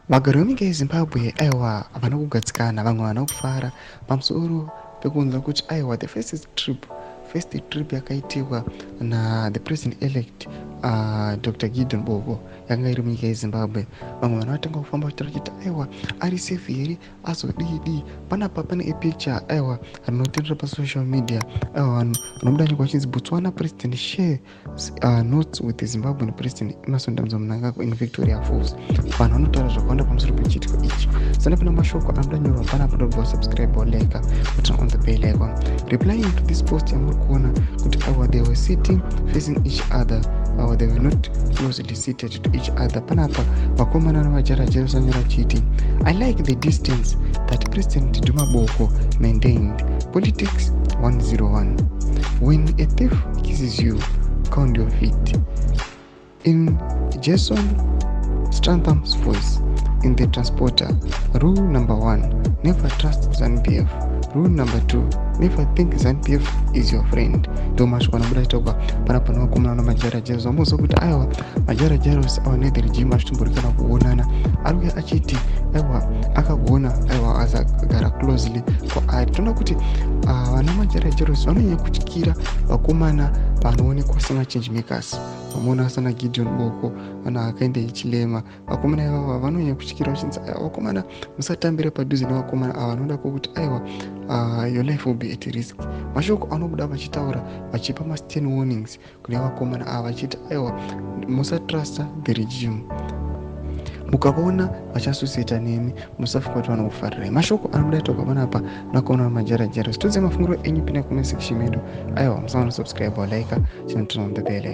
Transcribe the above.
Vagari vemunyika yeZimbabwe, aiwa, havana kugadzikana, vamwe havana kufara pamusoro pekunzwa kuti, aiwa, the first trip yakaitirwa nathe president elect Dr Gideon Boko yakanga iri munyika yeZimbabwe. Vamwe vanhu vatanga kufamba vachitaura vachiti, aiwa, ari safe here, azodii dii? Panapa pane epicture, aiwa, rinotenderera pasocial media, aiwa, vanhu vanobuda nyika vachinzi "Botswana president share notes with the Zimbabwean President Emmerson Dambudzo Mnangagwa in Victoria Falls." Vanhu vanotaura zvakawanda pamusoro pechiitiko ichi. Sana pana mashoko anoda nyorwa panapa. Ndobva subscribe, walike, turn on the bell icon. Replying to this post yamuri kuona kuti, aiwa, they were sitting facing each other or they were not closely seated to each other. Panapa vakomana navajara Jerusanyora chiti, "I like the distance that President Duma Boko maintained. Politics 101: when a thief kisses you, count your feet." In Jason Statham's voice in The Transporter, "Rule number one, never trust ZANU-PF. Rule number two, never think ZANU-PF is your friend." Ndo mashoko anobuda chitogwa panapa nevakomana namajara Jairos. Vamboziva kuti, aiwa, majara Jairos awa nethe regime achitomborikana kuonana. Ari kuya achiti, aiwa, akagona, aiwa, asagara closely kwaari. Toona kuti vana majara Jairos vanonyanya kutyira vakomana vanoonekwa semachange makers. Vamuona sana Gideon Boko, vana Hakainde Hichilema, vakomana ivava vanonyanya kutyira vachinzi, aiwa, vakomana, musatambire padhuze nevakomana ava, vanoda kwokuti, aiwa, your life will be at risk. Mashoko anobuda vachitaura vachipa mastern warnings kune vakomana ava vachiti, aiwa, musatrusta the regime. Mukavaona vachiassociata nemi, musafunga kuti vanokufarirai. Mashoko anobuda itoka panapa nakaona majara Jairos. Todzai mafungiro enyu, pinda comment section medu. Aiwa, musaona subscribe, walike, chinoturn on the bell.